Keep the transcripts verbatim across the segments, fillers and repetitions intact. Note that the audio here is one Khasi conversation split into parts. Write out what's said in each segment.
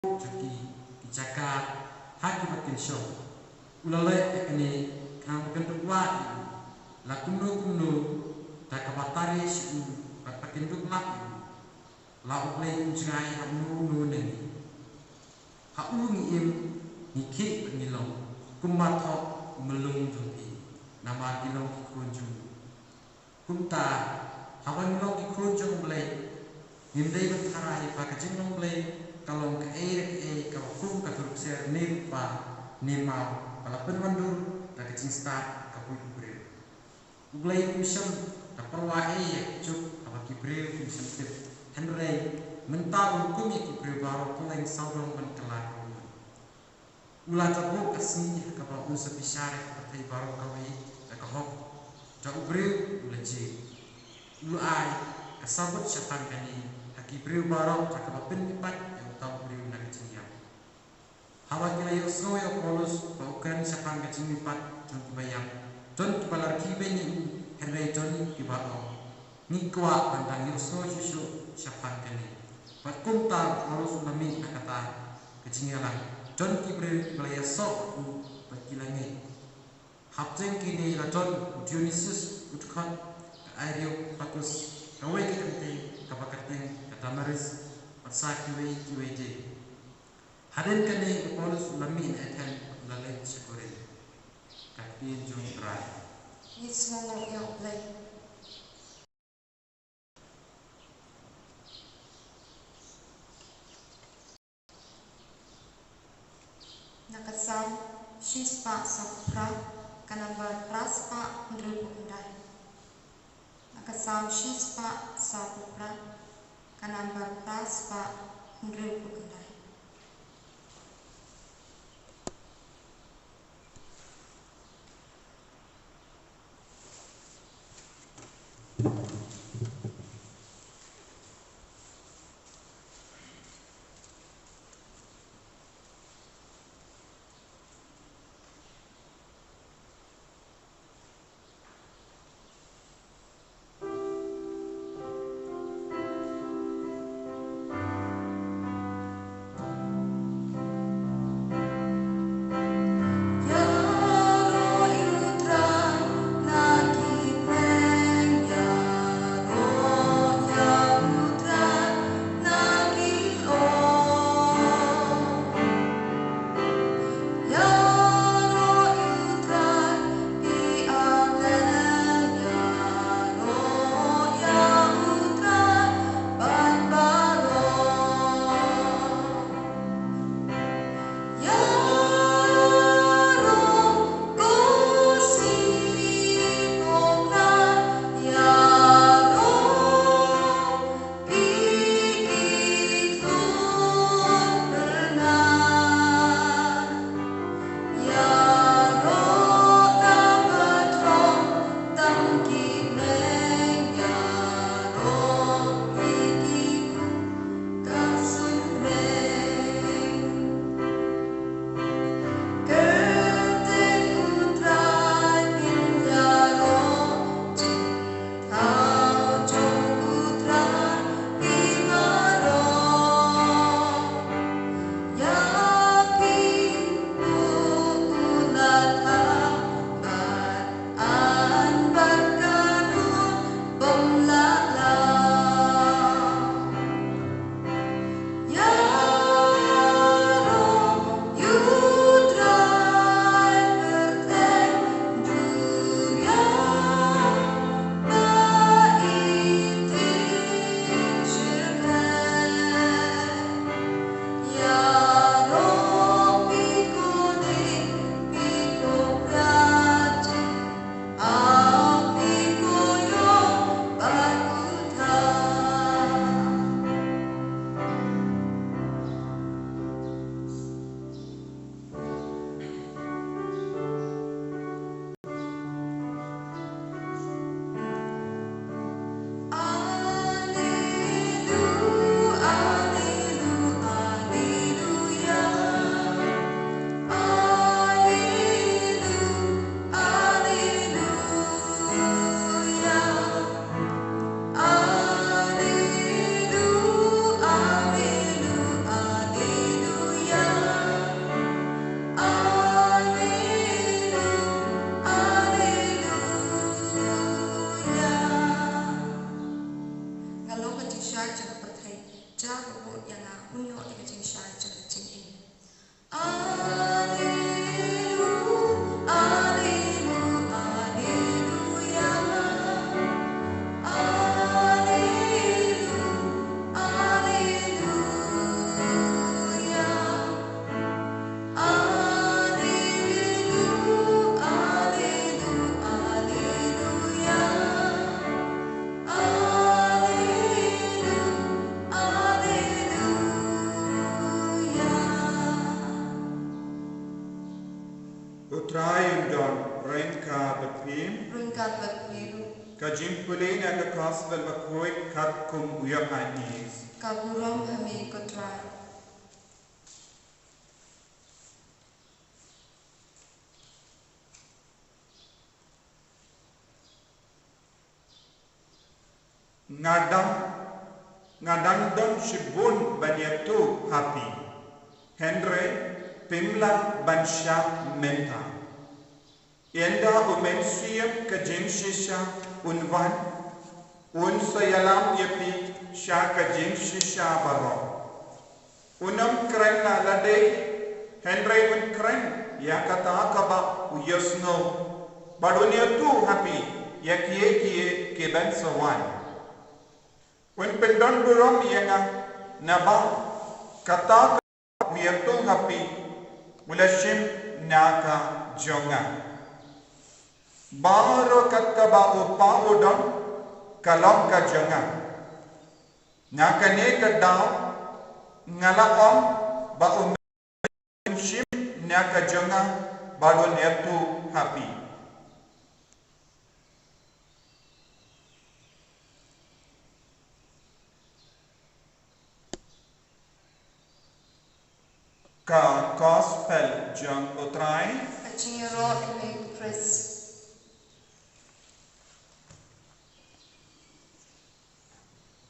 jong ki, ki jaka ha kiba kin shong. U la leh ïa kane khnang ba kan duwai ïa u. La kumno kumno da kaba tare sha u bad ba kin duwai ïa u. La U Blei u jngai ha uno uno na ngi. Ha u ngi im, ngi khih bad ngi long kumba thoh u myllung jong phi, namar ngi long ki khun jong u. Kumta, haba ngi long ki khun jong U Blei, ngim dei ban tharai ba ka jinglong Blei ka long kaei re kaei kaba kum ka turup ser ne rupa ne maw ba la pynwandur da ka jingstad ka buit u briew. U Blei um shym da pyrwa ei ïa ka juk haba ki briew kim shym tip. Hynrei mynta un kum ïa ki briew baroh kylleng sawdong ban kylla ka ummat. U la jop ka sngi ha kaba un sa bishar ïa ka pyrthei baroh kawei da ka hok. Da u briew u la jied. U la ai ka sabut shaphang kane ha ki briew baroh da kaba pynmihpat ïa uta u briew na ka jingïap. Haba ki la ïohsngew ïa u Paulus ba u kren shaphang ka jingmihpat jong kiba ïap, don kiba la rkhie beiñ ïa u, hynrei don kiba ong, ngi kwah ban dang ïohsngew shuh shuh shaphang kane. Bad kumta u Paulus u la mih na kata ka jingïalang. Don ki briew kiba la ïasoh bad ki la ngeit. Hapdeng kine la don u Dionysius u dkhot ka Areopagus, kawei ka kynthei kaba kyrteng ka Damaris, bad sa kiwei kiwei de. Hadien kane u Paulus u la mih na Athen bad u la leit sha Korinth. Ka ktien jong U Trai. Ngi sngewnguh ïa U Blei. Na ka Salm shispah sawphew phra, ka nambar phra spah hynriewphew khyndai. Na ka Salm shispah sawphew phra, ka nambar phra spah hynriewphew khyndai. U Trai un don ryngkat bad phi. Ryngkat bad phi ruh. Ka jingpule na ka Gospel bakhuid katkum u Ïoannis. Ka burom ha me ko Trai. Nga dang, nga dang don shibun ban ïathuh ha phi. Hynrei phim lah ban shah mynta. Ynda U Mynsiem ka jingshisha un wan, un sa ïalam ïa phi sha ka jingshisha baroh. Un ym kren na lade, hynrei un kren ïa kata kaba u ïohsngew, bad un ïathuh ha phi ïa kiei kiei kiban sa wan. Un pyndon burom ïa nga, naba kata kaba u ïathuh ha phi u la shim na ka jong nga. Baroh katta kaba u Kpa u don ka long ka jong nga. Na kane ka daw nga la ong ba u mynsiem na ka jong nga bad un ïathuh ha phi. Ka Gospel jong U Trai. Ka jingïaroh ïa me Khrist.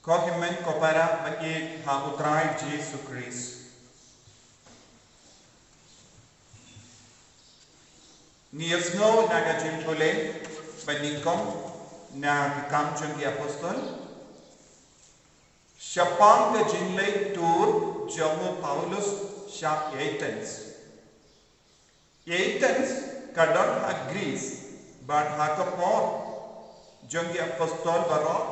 Ko hynmen ko para ba ïeit ha U Trai Jisu Khrist. Ngi ïohsngew na ka jingpule ba nyngkong na ki Kam jong ki Apostol. Shaphang ka jingleit tour jong u Paulus sha Athens. Athens ka don ha Greece, bad ha ka por jong ki Apostol baroh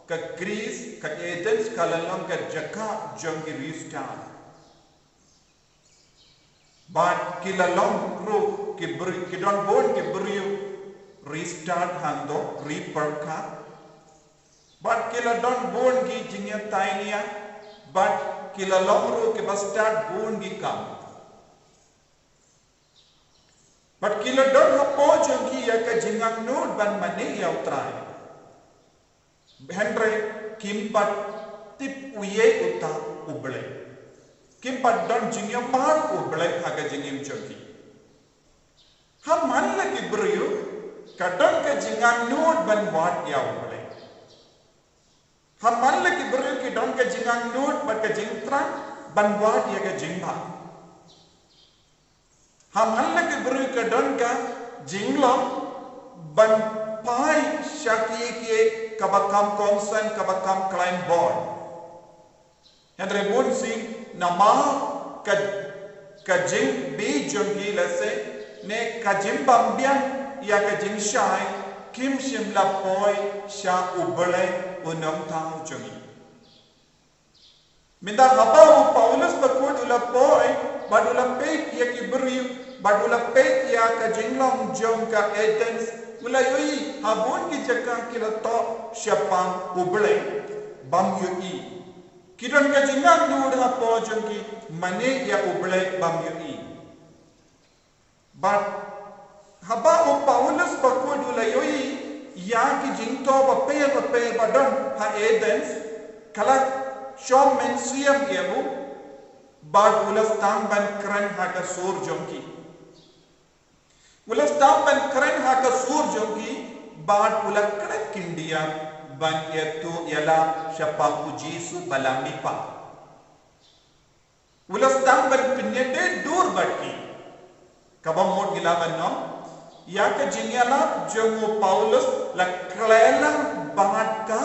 ka Greece, ka Athens ka la long ka jaka jong ki riewstad. Bad ki la long ruh ki briew, ki don bun ki briew riewstad hangto, ri pyrkhat. Bad ki la don bun ki jingïatainia, bad ki la long ruh kiba stad bun ki kam. Bad ki la don hapoh jong ki ïa ka jingangnud ban mane ïa U Trai. Hynrei kim pat tip uei uta U Blei. Kim pat don jingïamar U Blei ha ka jingim jong ki. Ha man la ki briew ka don ka jingangnud ban wad ïa U Blei. Ha man la ki briew ki don ka jingangnud bad ka jingthrang ban wad ïa ka jingbha. Ha man la ki briew ka don ka jinglong ban phai sha kiei kiei kaba kham kongsan, kaba kham khlaiñ bor. Hynrei bun sien namar ka, ka jingbi jong ki lehse ne ka jingbym biang ïa ka jingshai, kim shym la poi sha U Blei U Nongthaw jong ngi. Mynta haba u Paulus bakhuid u la poi bad u la peit ïa ki briew bad u la peit ïa ka jinglong jong ka Athens, u la ïohi ha bun ki jaka ki la thoh shaphang U Blei bym ïohi. Ki don ka jingangnud hapoh jong ki mane ïa U Blei bym ïohi. Bad haba u Paulus bakhuid u la ïohi ïa ki jingthoh bapher bapher ba don ha Athens, ka la shong mynsiem ïa u, bad u la sdang ban kren ha ka sur jong ki. U la sdang ban kren ha ka sur jong ki, bad u la kren khyndiat ban ïathuh ïalap shaphang U Jisu ba la mihpat. U la sdang ban pynïadei dur bad ki. Kaba mut ngi lah ban ong ïa ka jingïalap jong u Paulus la khlem bad ka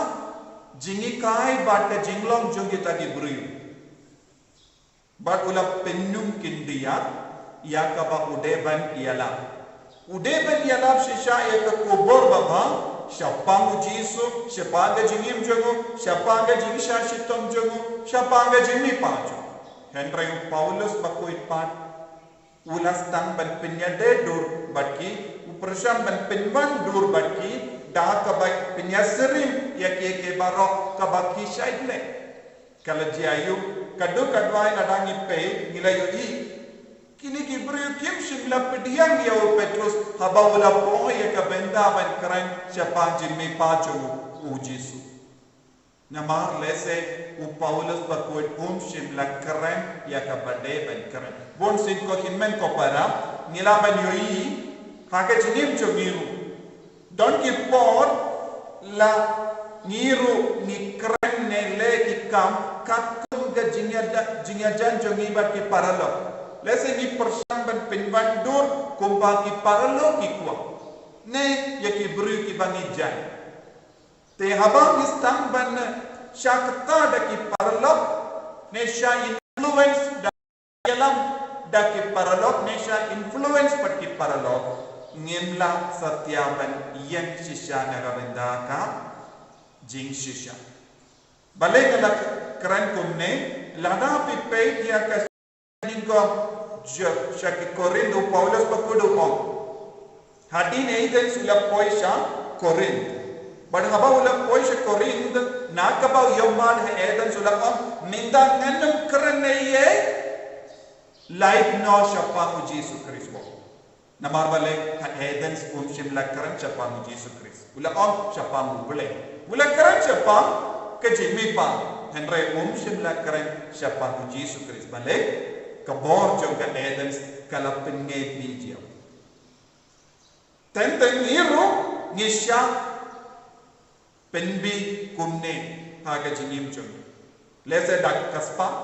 jinghikai bad ka jinglong jong kita ki briew. Bad u la pynïoh khyndiat ïa kaba u dei ban ïalap. U dei ban ïalap shisha ïa ka khubor babha shaphang U Jisu, shaphang ka jingim jong u, shaphang ka jingshah shitom jong u, shaphang ka jingmihpat jong u. Hynrei u Paulus bakhuid pat u la sdang ban pynïadei dur bad ki, u pyrshang ban pynwan dur bad ki da kaba pynïasyriem ïa kiei kiei baroh kaba ki shait leh. Ka la jia aïu? Ka duk ka dwai lada ngi peit ngi la ïohi Kine ki briew kim shym la pdiang ïa u Petrus haba u la poi ïa ka bynta ban kren shaphang jingmihpat jong u Jisu. Namar lehse u Paulus bakhuid um shym la kren ïa kaba dei ban kren. Bun sien ko hynmen ko para, ngi lah ban ïohi ha ka jingim jong ngi ruh. Don ki por la ngi ruh ngi kren ne leh ki kam katkum ka jingïada-, jingïajan jong ngi bad ki paralok. Lehse ngi pyrshang ban pynwandur kumba ki paralok ki kwah, ne ïa ki briew kiba ngi jan. Te haba ngi sdang ban shah kata da ki paralok, ne shah influence da ïalam da ki paralok, ne shah influence bad ki paralok, ngim lah satia ban ïeng shisha na ka bynta ka jingshisha. Balei nga la kren kumne? Lada phi peit ïa ka nyngkong jong, sha ki Korinth, u Paulus bakhuid u ong, hadien Athens u la poi sha Korinth. Bad haba u la poi sha Korinth, na kaba u ïoh mad ha Athens u la ong, mynta ngan ym kren ei ei lait noh shaphang u Jisu Khrist. Namar balei? Ha Athens um shym la kren shaphang u Jisu Khrist. U la ong shaphang U Blei. U la kren shaphang ka jingmihpat, hynrei um shym la kren shaphang u Jisu Khrist. Balei? Ka bor jong ka Athens ka la pynngeit ïa u. Teng teng ngi ruh ngi shah pynbeit kumne ha ka jingim jong ngi. Lehse da ka spah,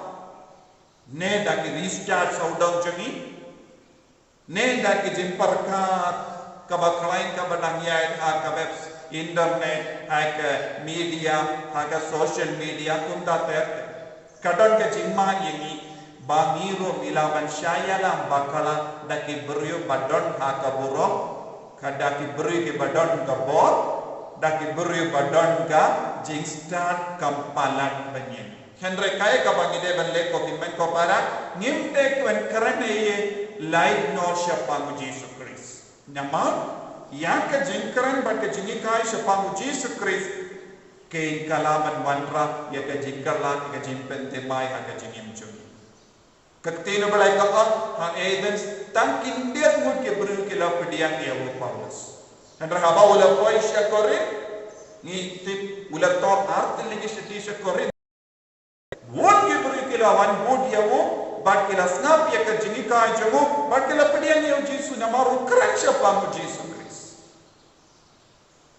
ne da ki research sawdong jong ngi, ne da ki jingpyrkhat kaba khlaiñ kaba dang ïaid ha ka web, internet, ha ka media, ha ka social media, kumta ter ter. Ka don ka jingmad ïa ngi ba ngi ruh ngi lah ban shah ïalam bakla da ki briew ba don ha ka burom, ka da ki briew kiba don ka bor, da ki briew ba don ka jingstad kam palat ban ïeng. Hynrei kaei kaba ngi dei ban leh ko hynmen ko para, ngim dei ban kren ei ei lait noh shaphang u Jisu Khrist. Namar ïa ka jingkren bad ka jinghikai shaphang u Jisu Khrist, ka lah ban wanrah ïa ka jingkylla, ïa ka jingpynthymmai ha ka jingim jong ngi. Ka ktien U Blei ka ong ha Athens, tang khyndiat ngut ki briew ki la pdiang ïa u Paulus. Hynrei haba u la poi sha Korinth, ngi tip u la thoh ar tylli ki shithi sha Korinth. Bun ki briew ki la wan bud ïa u, bad ki la sngap ïa ka jinghikai jong u, bad ki la pdiang ïa u Jisu namar u kren shaphang u Jisu Khrist.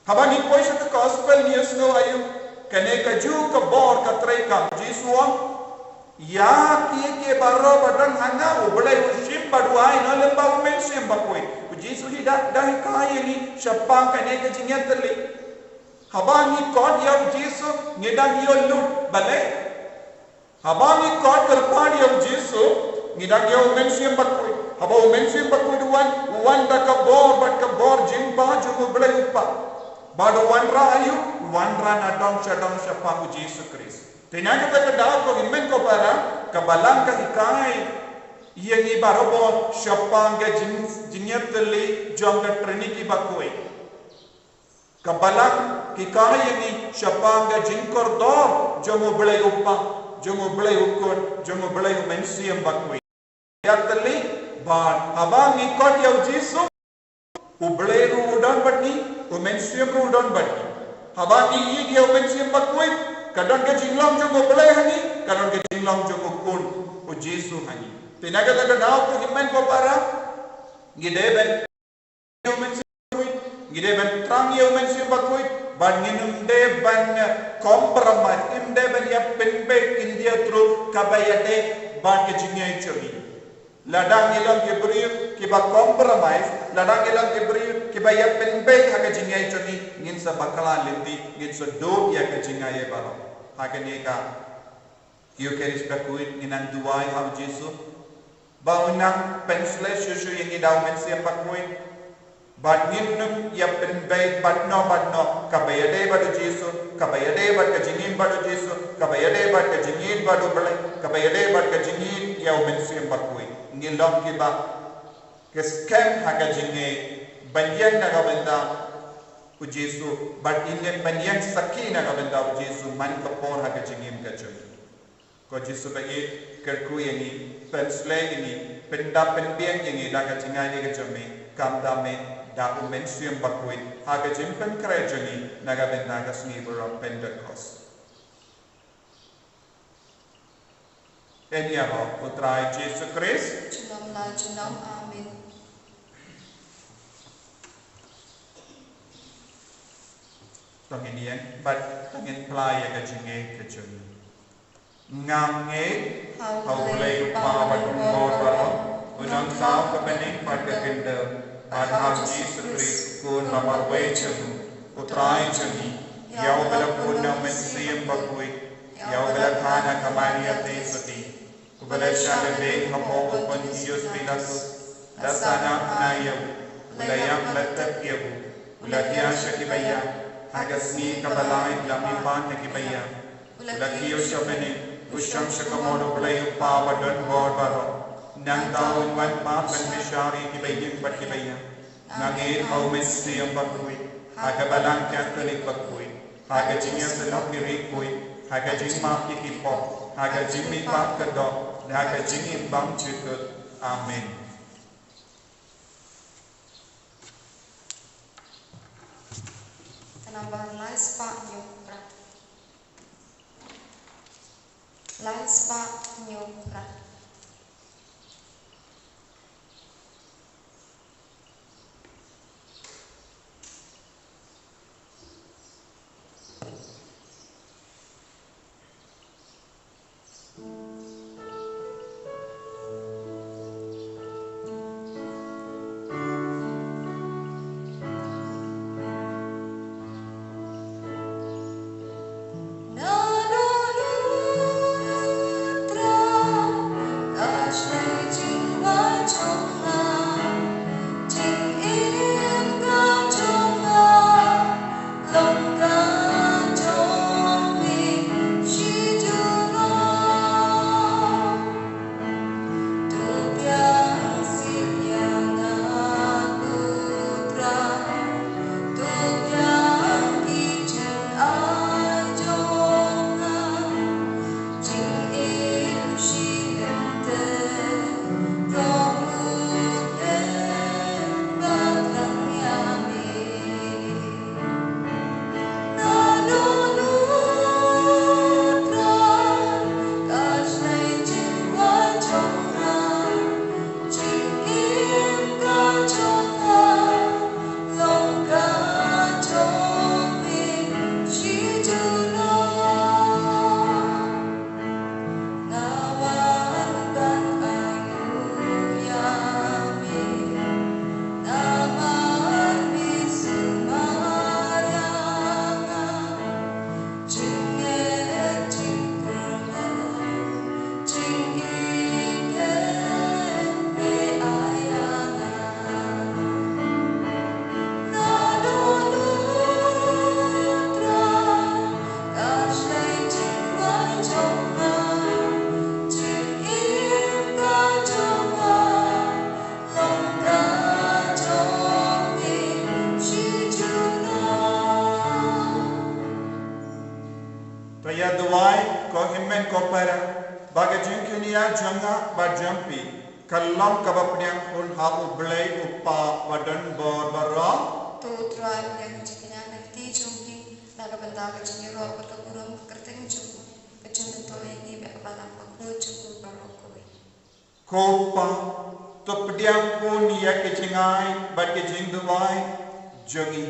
Haba ngi poi sha ka gospel ngi ïohsngew aïu, kane kajuh ka bor ka treikam, u Jisu u ong, ïa kiei kiei baroh ba don ha nga U Blei u shim bad u ai noh lyngba u Mynsiem Bakhuid. U Jisu hi da, da hikai ïa ngi shaphang kane ka jingïatylli. Haba ngi khot ïa u Jisu ngi dang ïoh lut, balei? Haba ngi khot kyrpad ïa u Jisu ngi dang ïoh u Mynsiem Bakhuid. Haba u Mynsiem Bakhuid u wan, u wan da ka bor bad ka bor jingbha jong U Blei u Kpa. Bad u wanrah aïu, u wanrah na dong sha dong shaphang u Jisu Khrist. Te na kata ka daw ko hynmen ko para, ka Balang ka hikai ïa ngi barabor shaphang ka jing, jingïatylli jong ka Trinity Bakhuid. Ka Balang ka hikai ïa ngi shaphang ka jingkordor jong U Blei u Kpa, jong U Blei u Khun, jong U Blei u Mynsiem Bakhuid. Ïatylli, bad haba ngi khot ïa u Jisu, U Blei ruh u don bad ngi, u Mynsiem ruh u don bad ngi. Haba ngi ïeit ïa u Mynsiem Bakhuid, ka don ka jinglong jong U Blei ha ngi, ka don ka jinglong jong u Khun, u Jisu ha ngi. Te na kata ka daw ko hynmen ko para, ngi dei ban ïa u Mynsiem Bakhuid, ngi dei ban thrang ïa u Mynsiem Bakhuid, bad ngim dei ban compromise, ngim dei ban ïa pynbeit khyndiat ruh kaba ïadei bad ka jingïeit jong ngi. Lada ngi long ki briew kiba compromise, lada ngi long ki briew kiba ïa pynbeit ha ka jingïeit jong ngi, ngin sa bakla lynti, ngin sa duh ïa ka jingaiei baroh. Ha kane ka Eucharist Bakhuid ngin nang duwai ha u Jisu ba un nang pynshlei shuh shuh ïa ngi da u Mynsiem Bakhuid. Bad ngin ym ïa pynbeit bad no bad no, kaba ïadei bad u Jisu, kaba ïadei bad ka jingim bad u Jisu, kaba ïadei bad ka jingïeit bad U Blei, kaba ïadei bad ka jingïeit ïa u Mynsiem Bakhuid. Ngin long kiba, ka skhem ha ka jingïeit, ban ïeng na ka bynta u Jisu, bad ngin ban ïeng sakhi na ka bynta u Jisu man ka por ha ka jingim ka jong ngi. Ko Jisu ba ïeit, kyrkhu ïa ngi, pynshlei ïa ngi, Pyndap pynbiang ïa ngi da ka jingaiei ka jong me, khamtam me da U Mynsiem Bakhuid, ha ka jingpynkhreh jong ngi na ka bynta ka sngi burom Pentekost. Yn ïaroh U Trai Jisu Khrist. Junom la junom. Amen. To ngin ïeng bad to ngin phla ïa ka jingngeit ka jong ngi. Nga ngeit ha U Blei U Kpa badonbor baroh, U Nongthaw ka bneng bad ka kyndoh, bad ha U Jisu Khrist, U Khun ba marwei jong U, U Trai jong ngi, ïa uba la pun na U Mynsiem Bakhuid, ïa uba la kha na ka Maria Theisotti, uba la shah lyndet hapoh u Pontius Pilatus, la sahnarphna ïa u, u la ïap, la tep ïa u, u la thiah sha kiba ïap, ha ka sngi kaba lai u la mihpat na kiba ïap, u la kiew sha bneng, u shong sha ka mut U Blei U Kpa badonbor baroh. Nangta un wan pat ban bishar ïa kiba ïeit bad kiba ïap. Nga ngeit ha U Mynsiem Bakhuid, ha ka Balang Katholik bakhuid, ha ka jingïasyllok ki riewkhuid, ha ka jingmap ïa ki pop, ha ka jingmihpat ka doh, ha ka jingim bymjukut. Amen. Ka nombar lai spah hynñiew phra. Lai spah hynñiew phra. To ïa duwai, ko hynmen ko para, ba ka jingkñia jong nga bad jong phi kan long kaba pdiang khun ha U Blei U Kpa badonbor baroh. To U Trai un ïa ka jingkñia na ka kti jong phi, na ka bynta ka jingïaroh bad ka burom ka kyrteng jong u, ka jingmyntoi ïa ngi bad ka Balang Bakhuid jong u baroh kawei. Ko Pa, to pdiang khun ïa ka jingai bad ka jingduwai jong ngi.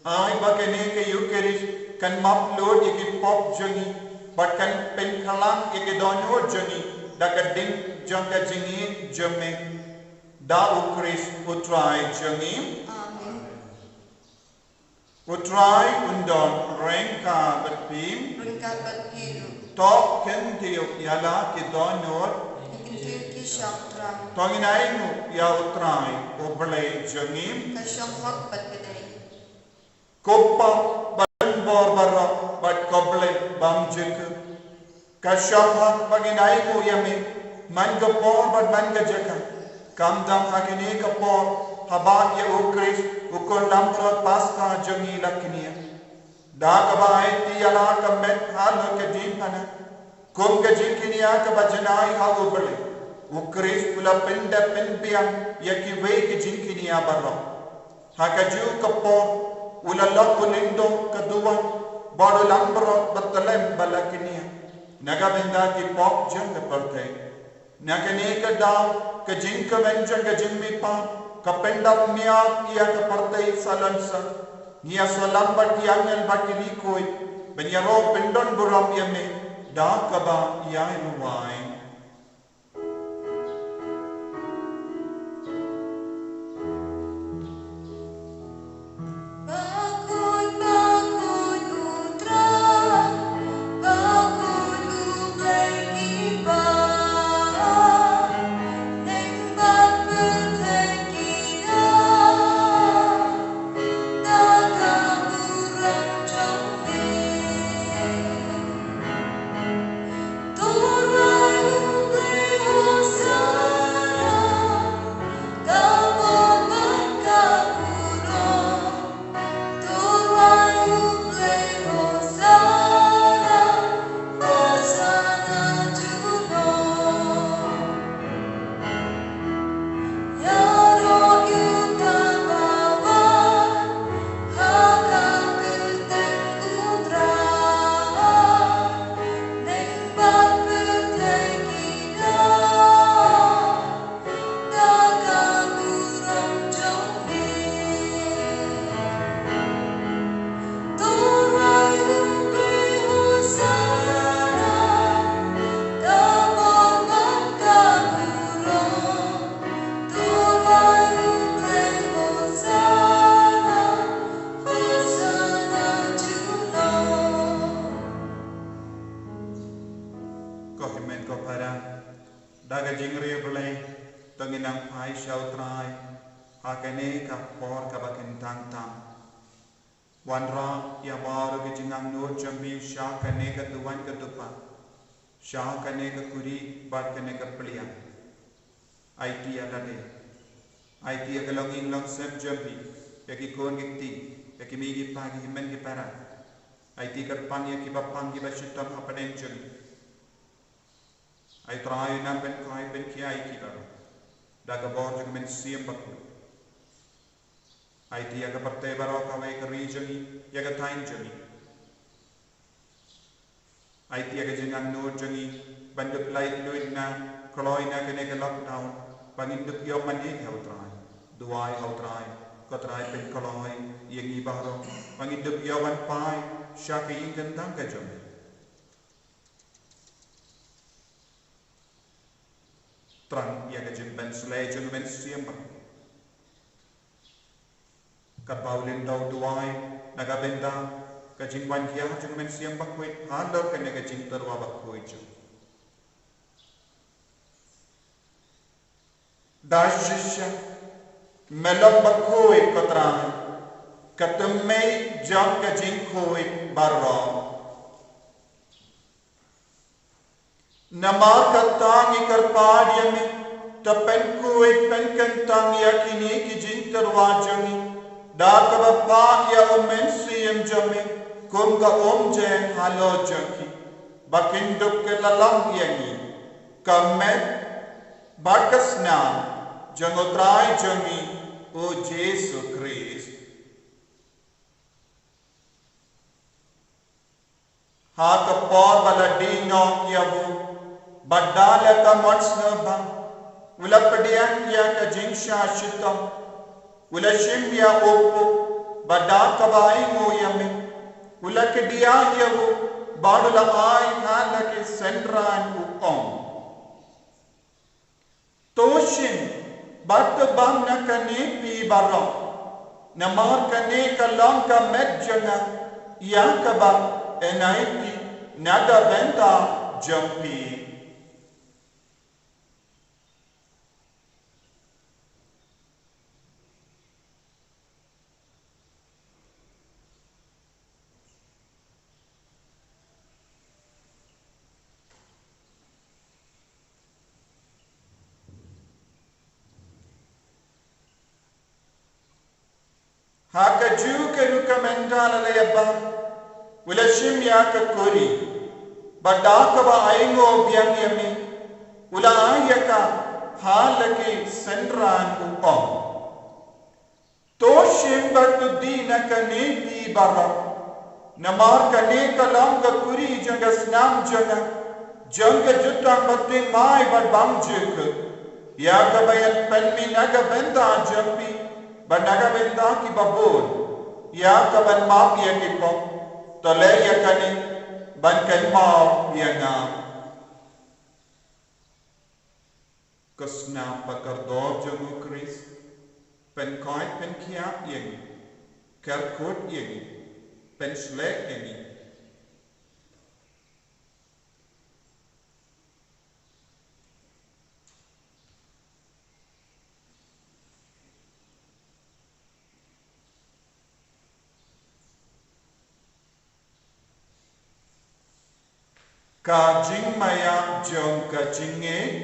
Ai ba kane ka Eukharist kan map lut ïa ki pop jong ngi bad kan pynkhlang ïa ki dohnud jong ngi da ka ding jong ka jingïeit jong me. Da U Khrist U Trai jong ngi. Amen. U Trai un don ryngkat bad phi. Ryngkat bad phi ruh. To kyntiew ïa la ki dohnud. Ngi kyntiew ïa ki sha U Trai. To ngin ainguh ïa U Trai U Blei jong ngi. Ka shong hok bad ka dei. Ko Pa badonbor baroh bad ko Blei bymjukut. Ka shong hok ba ngin ainguh ïa me man ka por bad man ka jaka. Khamtam ha kane ka por haba ïa U Khrist u Khunlangbrot Paskha jong ngi la kñia. Da kaba aiti ïa la ka met halor ka diengphna kum ka jingkñia kaba janai ha U Blei. U Khrist u la pyndep pynbiang ïa kiwei ki jingkñia baroh. Ha kajuh ka por u la lok u lyngdoh ka duwan bad u la pynroi ba tlem ba la kñia na ka bynta ki pop jong ka pyrthei. Na kane ka daw ka jingkmen jong ka jingmihpat ka pyndap miat ïa ka pyrthei salonsar. Ngi ïasalam bad ki angel bad ki riewkhuid ban ïaroh pyndonburom ïa me da kaba ïai rwai. Ko hynmen ko para, da ka jingriewblei to ngin nang phai sha U Trai ha kane ka por kaba kyntang tam. Wanrah ïa baroh ki jingangnud jong phi sha kane ka duwan ka dupa, sha kane ka khuri bad kane ka pliang. Aiti ïa lade. Aiti ïa ka longïing longsem jong phi, ïa ki khun ki kti, ïa ki mei ki pa, ki hynmen ki para. Aiti kyrpang ïa kiba pang kiba shitom hapdeng jong phi. Ai Trai, nang pynkhie pynkhia ïa ki baroh da ka bor jong ka Mynsiem Bakhuid. Aiti ïa ka pyrthei baroh, kawei ka ri jong ngi, ïa ka thaiñ jong ngi. Aiti ïa ka jingangnud jong ngi ban dup laitluid na kloi na kane ka lockdown, ba ngin dup ïoh mane ha U Trai. Duwai ha U Trai, ko Trai, pynkloi ïa ngi baroh ba ngin dup ïoh ban phai sha ka ïing kyntang ka jong ngi. Thrang ïa ka jingpynsleh jong U Mynsiem Bakhuid. Katba u lyngdoh u duwai na ka bynta ka jingwan hiar jong U Mynsiem Bakhuid halor kane ka jingtyrwa bakhuid jong u. Da shisha me long bakhuid, ko Trai, ka tymmen jong ka jingkhuid baroh. Namar kata ngi kyrpad ïa me, to pynkhuid pynkyntang ïa kine ki jingtyrwa jong ngi da kaba phah ïa U Mynsiem jong me kum ka umjer halor jong ki, ba kin dup kylla long ïa ngi ka met bad ka snam jong U Trai jong ngi U Jisu Khrist. Ha ka por ba la die noh ïa u, bad da la ka mon sngewbha, u la pdiang ïa ka jingshah shitom, u la shim ïa u kpu, bad da kaba ainguh ïa me, u la kdiah ïa u, bad u la ai ha la ki synran, u ong: To shim bad to bam na kane phi baroh, namar kane ka long ka met jong nga, ïa kaba yn aiti na ka bynta jong phi. Ha kajuh ka rukom ynda la ïa bam, u la shim ïa ka kuri, bad da kaba ainguh biang ïa me, U la ai ïa ka ha la ki synran u ong: To shim bad to die na kane phi baroh, namar kane ka long ka kuri jong ka snam jong nga, jong ka jutang ba thymmai bad bymjukut, ïa kaba yn pynmih na ka bynta jong phi bad na ka bynta kiba bun, ïa kaban map ïa ki pop. To leh ïa kane ban kynmaw ïa nga. Ka snam ba kordor jong u Khrist, pynkoit pynkhiah ïa ngi, kyrkhu ïa ngi, pynshlur ïa ngi. Ka jingmaïa jong ka jingngeit.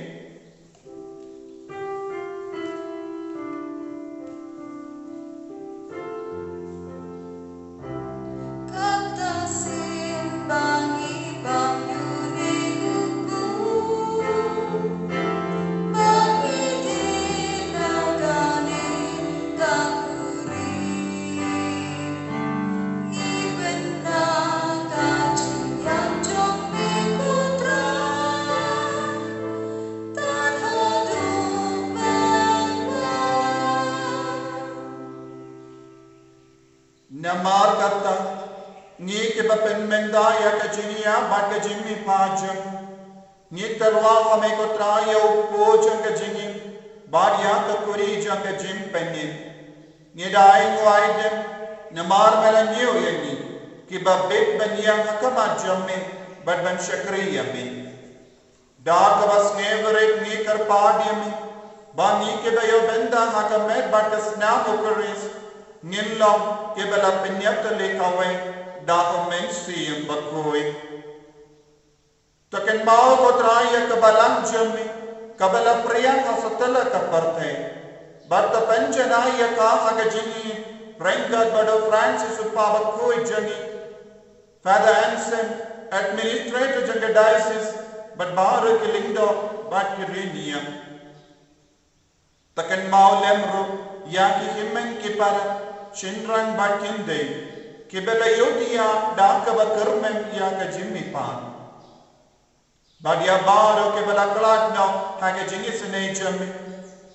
Namar kata, ngi kiba pynmynta ïa ka jingïap bad ka jingmihpat jong ngi, tyrwa ha me ko Trai ïa u kpu jong ka jingim bad ïa ka kuri jong ka jingpynim. Ngi da ainguh aidem namar me la ñiew ïa ngi kiba bit ban ïeng ha khmat jong me bad ban shakri ïa me. Da kaba sngewrit ngi kyrpad ïa me ba ngi kiba ïoh bynta ha ka met bad ka snam u Khrist ngin long kiba la pynïap tylli kawei da u Mynsiem Bakhuid. To kynmaw ko Trai ïa ka balang jong me kaba la pdiang ha satlak ka pyrthei, bad to pynjanai ïa ka ha ka jingïeit ryngkat bad u Francis u kpa bakhuid jong ngi, Father Anselm, administrator jong ka diocese, bad baroh ki lyngdoh bad ki riewniam. To kynmaw lem ruh ïa ki hynmen ki para, shynrang bad kynthei kiba la ïohi ïa da kaba kyrmen ïa ka jingmihpat. Bad ïa baroh kiba la khlad noh ha ka jingisynei jong me,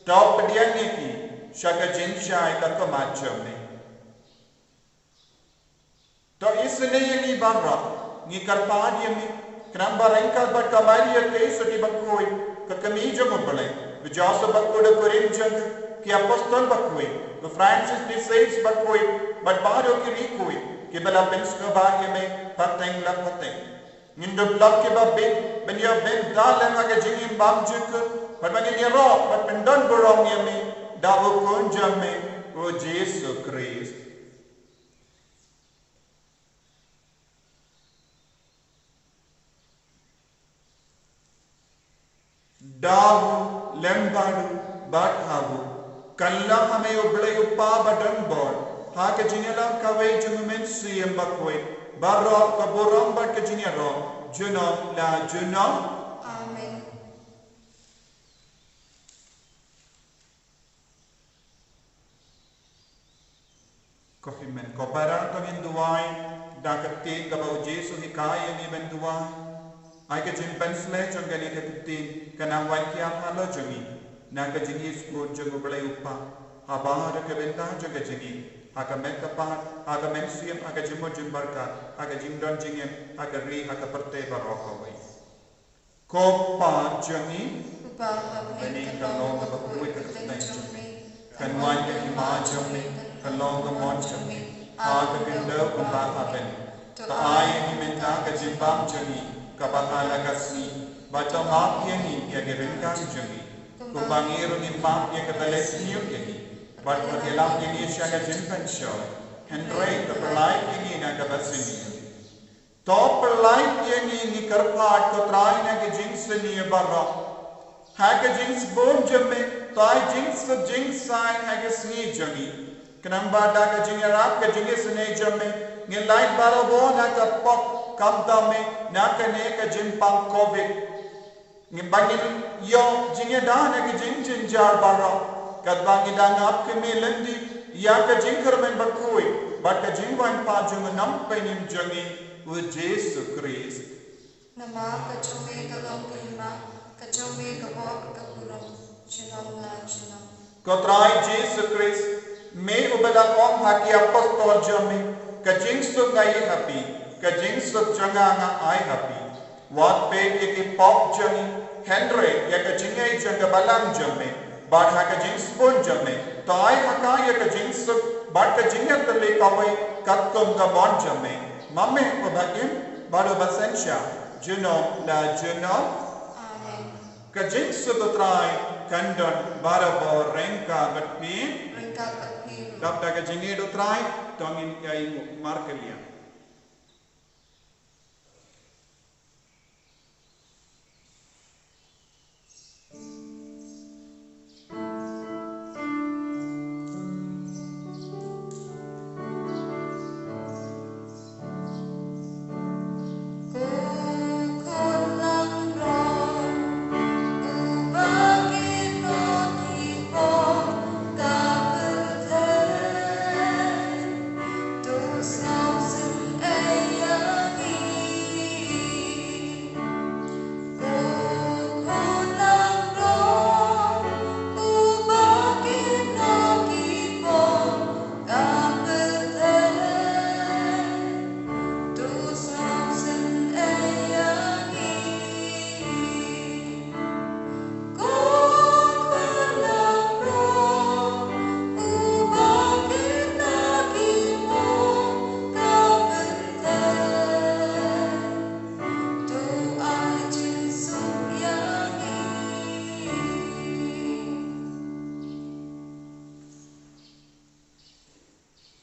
to pdiang ïa ki sha ka jingshai ka khmat jong me. To isynei ïa ngi baroh, ngi kyrpad ïa me, khnang ba ryngkat bad ka Maria Theisotti bakhuid, ka kmie jong u Blei, u Joseph bakhuid u kurim jong ka, ki apostol bakhuid, u Francis de Sales bakhuid, bad baroh ki riewkhuid kiba la pynsngewbha ïa me pateng la pateng. Ngin dup lok kiba bit ban ïoh bynta lem ha ka jingim bymjukut, bad ba ngin ïaroh bad pyndon burom ïa me da u Khun jong me, u Jisu Khrist. Da u, lem bad u, bad ha u, kylla ha me u Blei u Kpa badonbor, ha ka jingïalam kawei jong u Mynsiem Bakhuid, baroh ka burom bad ka jingïaroh junom la junom. Amen. Ko hynmen ko para, to ngin duwai da ka ktien kaba u Jisu u hikai ïa ngi ban duwai. Ai ka jingpynshlur jong kane ka ktien kan nang wan khia halor jong ngi na ka jingisynei jong u Blei u Kpa ha baroh ki bynta jong ka jingim, ha ka met ka phad, ha ka mynsiem, ha ka jingmut jingpyrkhat, ha ka jingdon jingem, ha ka ri, ha ka pyrthei baroh kawei. Ko Kpa jong ngi, uba ha bneng, kan long kaba khuid ka kyrteng jong me, kan wan ka hima jong me, kan long ka mon jong me ha ka khyndew kumba ha bneng. To ai ïa ngi mynta ka jingbam jong ngi kaba ha la ka sngi, bad to map ïa ngi ïa ki ryngkang jong ngi, kumba ngi ruh ngim map ïa kiba leh sniew ïa ngi, bad wat ïalam ïa ngi sha ka jingpynshoi, hynrei to pyllait ïa ngi na kaba sniew. To pyllait ïa ngi, ngi kyrpad ko Trai, na ka jingsniew baroh. Ha ka jingsbun jong me, to ai jingsuk jingsaiñ ha ka sngi jong ngi, khnang ba da ka jingïarap ka jingisynei jong me, ngin lait barabor na ka pop khamtam me na kane ka jingpang Covid. Ngim, ba ngin ïoh jingïada na ki jingjynjar baroh, katba ngi dang ap kmie lynti ïa ka jingkyrmen bakhuid bad ka jingwan pat jong u Nongpynim jong ngi, u Jisu Khrist. Namar ka jong me ka long ka hima, ka jong me ka bor ka burom, junom la junom. Ko Trai Jisu Khrist, me uba la ong ha ki apostol jong me, ka jingsuk nga ai ha phi, ka jingsuk jong nga nga ai ha phi. Wat peit ïa ki pop jong ngi, hynrei ïa ka jingngeit jong ka balang jong me, bad ha ka jingsbun jong me, to ai ha ka ïa ka jingsuk bad ka jingïatylli kawei katkum ka mon jong me, ma me uba im bad uba synshar, junom la junom. Amen. Ka jingsuk u Trai kan don barabor ryngkat bad phi. Ryngkat bad phi. Dap da ka jingïeit u Trai, to ngin ïa ïnguh markylliang.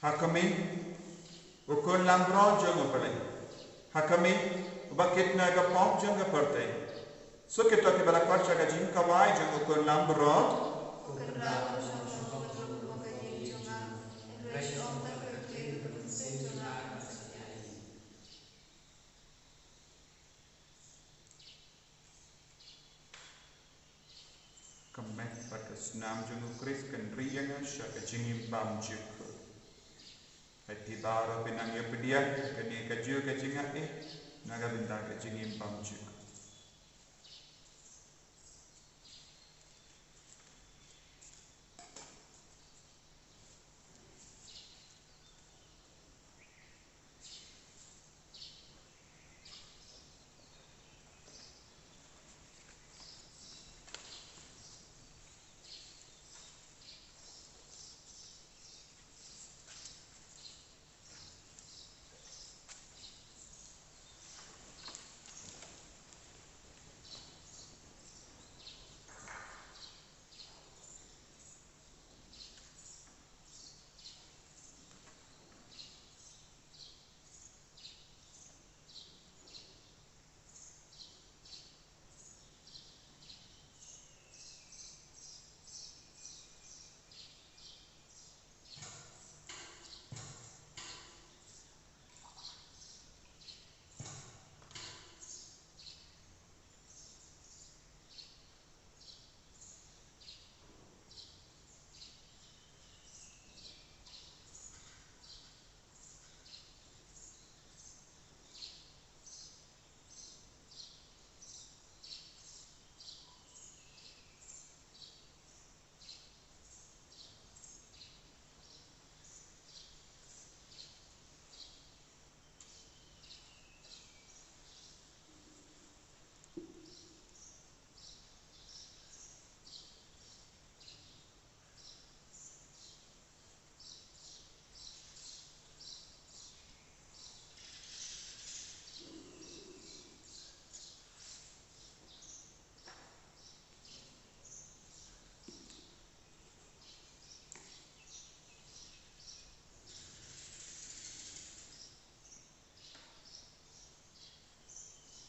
Ha khmih, u khun langbrot jong U Blei. Ha khmih, uba kit na ka pop jong ka pyrthei. Suk ïa kito kiba la khot sha ka jingkhawai jong u khun langbrot. Ka met bad ka snam jong U Khrist kan ri ïa nga sha ka jingim bymjukut. Hynrei baroh phi nang ïa pdiang kane kajuh ka jingaiei na ka bynta ka jingim bymjukut.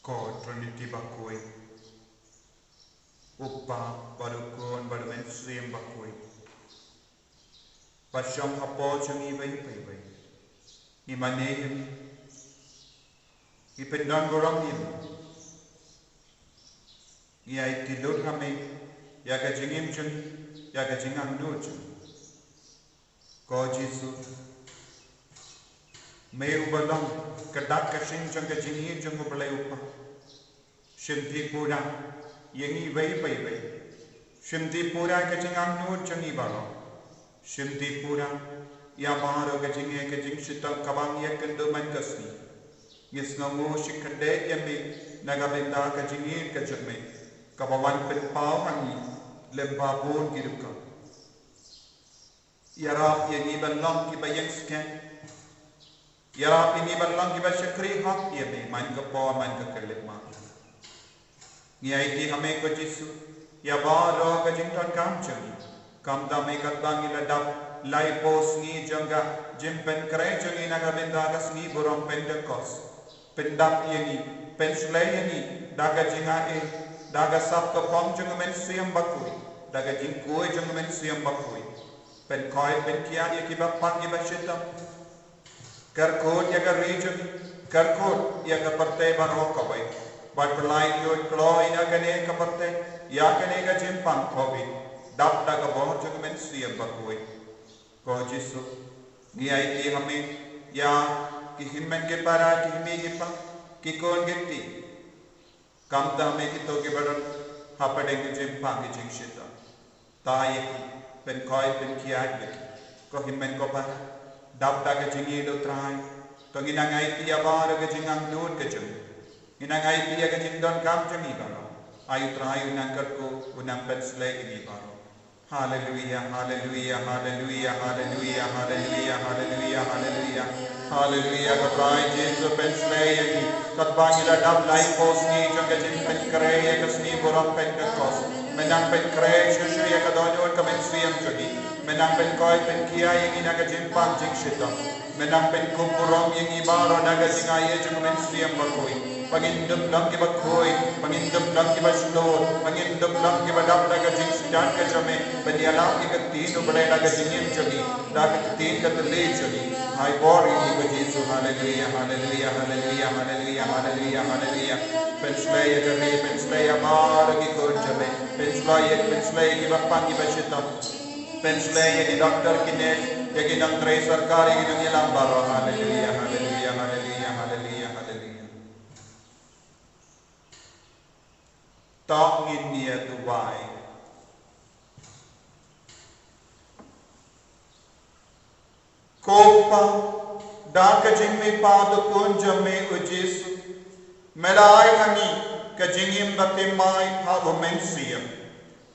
Ko Trinity bakhuid, U Kpa bad U Khun bad U Mynsiem Bakhuid, ba shong hapoh jong ngi iwei pa iwei. Ngi mane ïa me, ngi pyndon burom ïa me. Ngi aiti lut ha me ïa ka jingim jong ngi, ïa ka jingangnud jong ngi. Ko Jisu, me uba long ka dak ka shin jong ka jingïeit jong U Blei U Kpa. Shim dih pura ïa ngi iwei pa iwei. Shim dih pura ka jingangnud jong ngi baroh. Shim dih pura ïa baroh ka jingeh ka jingshitom kaba ngi ïakynduh man ka sngi. Ngi sngewnguh shi khyndai ïa me na ka bynta ka jingïeit ka jong me kaba wan pynpaw ha ngi lem bad bun ki dukha. Ïarap ïa ngi ban long kiba ïeng skhem. Ïarap ïa ngi ban long kiba shakri hok ïa me man ka por man ka khyllipmat. Ngi aiti ha me ko Jisu ïa baroh ka jingdonkam jong ngi. Kumta me katba ngi la dap laiphew sngi jong ka jingpynkhreh jong ngi na ka bynta ka sngi burom Pentekost. Pyndap ïa ngi, pynshlei ïa ngi da ka jingai, da ka sap ka phong jong U Mynsiem Bakhuid, da ka jingkhuid jong U Mynsiem Bakhuid. Pynkhuid pynkhiah ïa kiba pang kiba shitom. Kyrkhu ïa ka ri jong ngi, kyrkhu ïa ka pyrthei baroh kawei. Bad pynlait lut kloi ïa kane ka pyrthei ïa kane ka jingpang Covid. Dap da ka bor jong U Mynsiem Bakhuid. Ko Jisu, ngi aiti ha me ïa ki hynmen ki para, ki hynmen ki pa, ki khun ki kti. Kumta me kito kiba don hapdeng ki jingpang ki jingshitom. Thaw ïa ki, pynkhuid pynkhiah ïa ki. Ko hynmen ko para, dap da ka jingïeit, Trai. To ngi nang aiti ïa baroh ka jingangnud ka jong ngi. Ngi nang aiti ïa ka jingdonkam jong ngi baroh. Ai Trai un nang kyrkhu, un nang pynshlei ïa ngi baroh. Haleluia, haleluia, haleluia, haleluia, haleluia, haleluia, haleluia. Haleluia, ko Trai Jisu pynshlei ïa ngi. Katba ngi la dap laiphew sngi jong ka jingpynkhreh ïa ka sngi burom Pentekost. Me nang pynkhreh shuh shuh ïa ka dohnud ka mynsiem jong ngi. Me nang pynkhuid pynkhiah ïa ngi na ka jingpang jingshitom. Me nang pynkup burom ïa ngi baroh da ka jingai jong U Mynsiem Bakhuid. Ba ngin dup long kiba khuid, ba ngin dup long kiba shlur, ba ngin dup long kiba dap da ka jingstad ka jong me, ban ïalam ïa ka ktien U Blei da ka jingim jong ngi, da ka ktien ka thylliej jong ngi. Ai bor ïa ngi ko Jisu, haleluia, haleluia, haleluia, haleluia, haleluia, haleluia. Pynshlei ïa ka ri, pynshlei ïa baroh ki khun jong me, pynshlei ïa, pynshlei ïa kiba pang kiba shitom. Pynshlei ïa ki doktor ki nurse, ïa ki nongtrei sorkar, ïa ki nongïalam baroh. Haleluia, haleluia, haleluia, haleluia, haleluia. To ngin ïa duwai. Ko Pa, da ka jingmihpat u Khun jong me u Jisu, me la ai ha ngi ka jingim bathymmai ha u Mynsiem.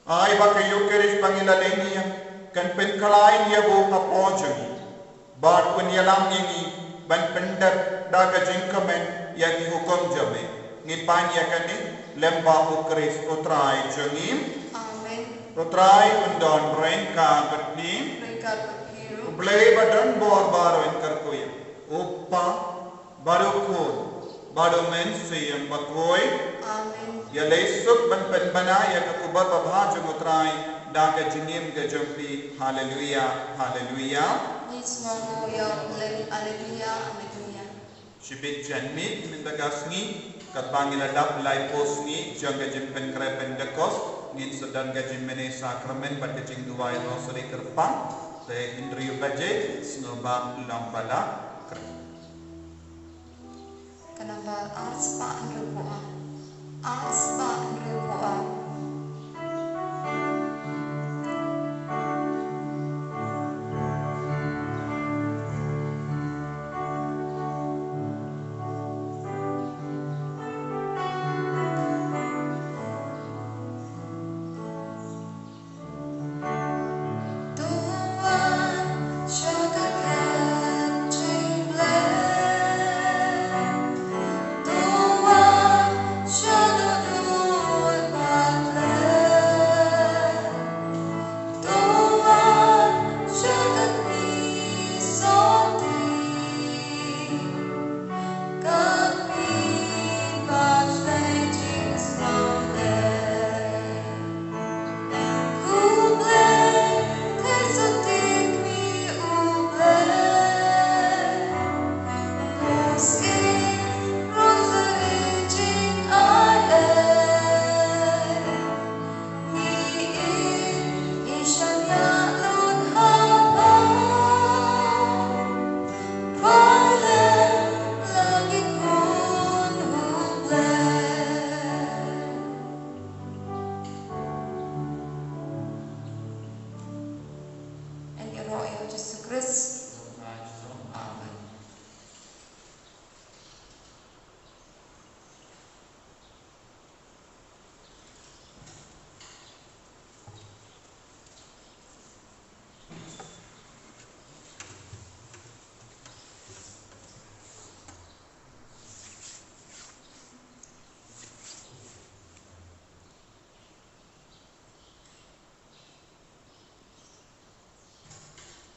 Ai ba ka Eukharist ba ngi la leh ïa, kan pynkhlaiñ ïa u hapoh jong ngi. Bad un ïalam ïa ngi ban pyndep da ka jingkmen ïa ki hukum jong me. Ngi pan ïa kane lyngba u Khrist u Trai jong ngi. Amen. U Trai un don ryngkat bad phi. Ryngkat bad phi ruh. U Blei ba don bor baroh un kyrkhu ïa u Pa, bad u Khun, bad u Mynsiem Bakhuid. Amen. Ïaleh suk ban pynbna ïa ka khubor babha jong u Trai da ka jingim ka jong phi. Haleluia, haleluia. Ngi sngewnguh ïa u Blei, haleluia, haleluia. Shibit janmiet mynta ka sngi, katba ngi la dap laiphew sngi jong ka jingpynkhreh Pentekost, ngin sa don ka jingmane sakramen bad ka jingduwai Rosary kyrpang, te hynriew baje sngewbha long ba la kren. Ka number ar spah hynriewphew ar. Ar spah hynriewphew ar.